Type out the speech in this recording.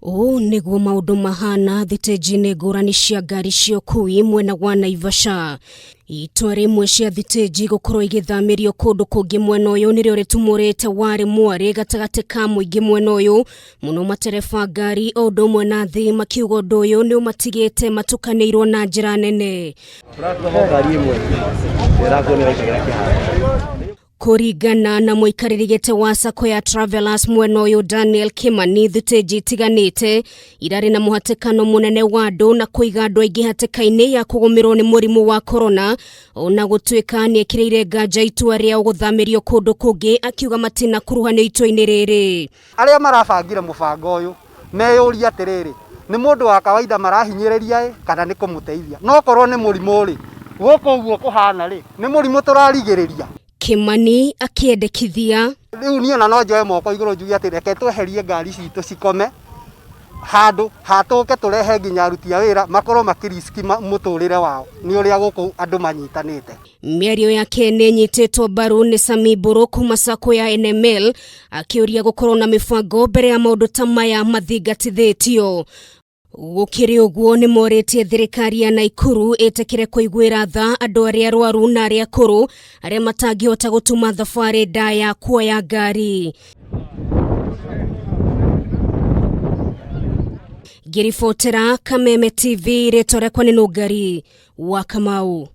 Ũũ nĩguo maũndũ mahana thitĩnji-inĩ ngũrani cia ngari cia ũkui mwena wa Naivasha. Itua rĩmwe cia thitĩnji gũkorwo igĩthamĩrio kũndũ kũngĩ mwena ũyũ nĩrĩo rĩtumũrĩte warĩ mwarĩ gatagatĩ ka mũingĩ mwena ũyũ, mũno matereba ngari o ũndũ ũmwe na athii makiuga ũndũ ũyũ nĩ ũmatigĩte matukanĩirwo na njĩra nene. Ngari ĩmwe ĩrakuo nĩ ĩraikagira kĩharo. Kũringana na mũikarĩri gĩtĩ wa sacco ya Travelers mwena ũyũ Daniel Kimani, thitĩnji itiganĩte irarĩ na mũhatĩkano mũnene wa andũ na kũiga andũ aingĩ hatĩka-inĩ ya kũgũmĩrwo nĩ mũrimũ wa corona, ona gũtuĩka nĩekĩrĩire nganja itua rĩa gũthamĩrio kũndũ kũngĩ, akiuga matinakuruhanio itua-inĩ rĩrĩ. Arĩa marabangire mũbango ũyũ meyũrie atĩrĩrĩ, nĩ mũndũ wa kawaida marahinyĩrĩria ĩ kana nĩ kũmũteithia? No korwo nĩ mũrimũ rĩ, gũkũ ũguo kũhana rĩ, nĩ mũrimũ tũrarigĩrĩria? Kimani akĩendekithia. Rĩu niĩ ona no njoe moko igũrũ njuge atĩ reke tweherie ngari citũ cikome handũ hatũke tũrehe nginya aruti a wĩra makorwo makĩriski mũtũrĩre wao nĩ ũrĩa gũkũ andũ manyitanĩte. Mĩario yake nĩ ĩnyitĩtwo mbaru nĩ Sami Mbũrũ kuma sacco ya NML akĩũria gũkorwo na mĩbango mbere ya maũndũ ta maya mathingatithĩtio. Gũkĩrĩ ũguo nĩ morĩtie thirikari ya Naikuru ĩtĩkĩre kũiguĩra tha andũ arĩa arwaru na arĩa akũrũ arĩa matangĩhota gũtuma thabarĩ ndaya kuoya ngari. Ngĩribotera Kameme TV, rĩtwa rĩakwa nĩ Nũngari wa Kamau.